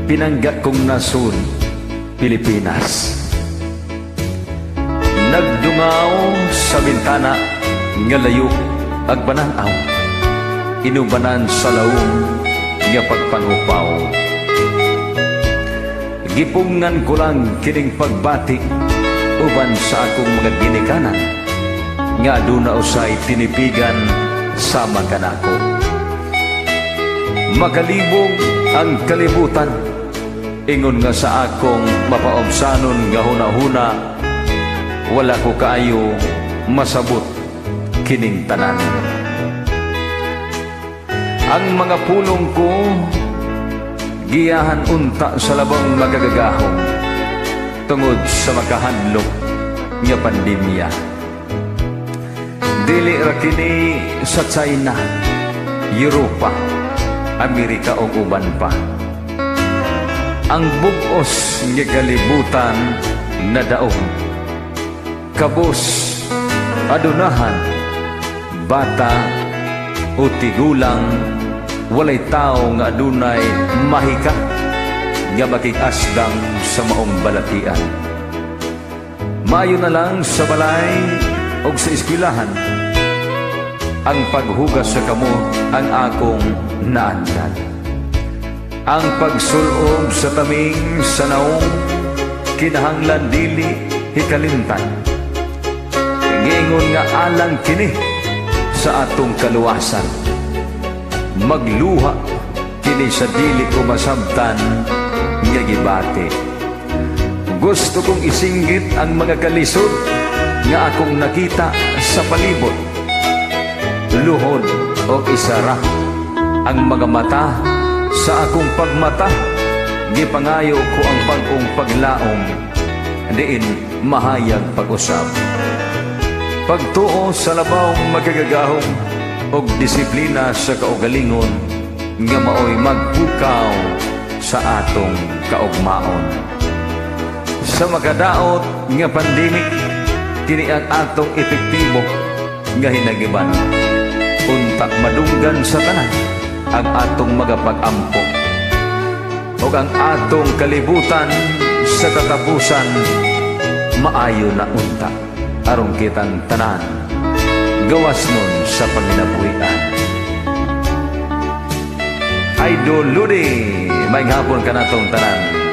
Pinangga kong nasod, Pilipinas. Nagdungaw sa bintana nga layo ag bananaw, inubanan sa lawom nga pagpangupaw. Gipungan ko lang kining pagbati uban sa akong mga ginikanan nga aduna usay tinipigan sama kanako. Makalibog ang kalibutan, ingon nga sa akong mapaobsanon nga hunahuna, wala ko kaayo masabot kining tanan. Ang mga pulong ko giyahan unta sa labang magagagahom tungod sa makahadlok nga pandemya. Dili ra kini sa China, Europa, Amerika ug uban pa. Ang bug-os nga kalibutan nadaog. Kabos adunahan, bata o tigulang, walay tao nga adunay mahika nga makig-asdang sa maong balatian. Maayo na lang sa balay o sa eskwelahan. Ang paghugas sa kamot ang akong naandan. Ang pagsulob sa taming sa naong kinahanglan dili hikalimtan. Giingon nga alang kini sa atong kaluwasan. Magluha kini sa dili ko masabtan nga gibati. Gusto kong isinggit ang mga kalisod nga akong nakita sa palibot. Luhod o isara ang mga mata sa akong pagmata. Gipangayo ko ang bag-ong paglaom diin mahayag pag-usab. Pagtuo sa labawng magagagahom og disiplina sa kaugalingon nga maoy magpukaw sa atong kaugmaon. Sa makadaot nga pandemic, kini ang atong epektibo nga hinagiban. Unta madunggan sa tanan ang atong mga pag-ampo ug ang atong kalibutan sa katapusan maayo na unta aron kitang tanan gawas nun sa panginabuhian. Idol Ludi, may hapon kanatong tanan.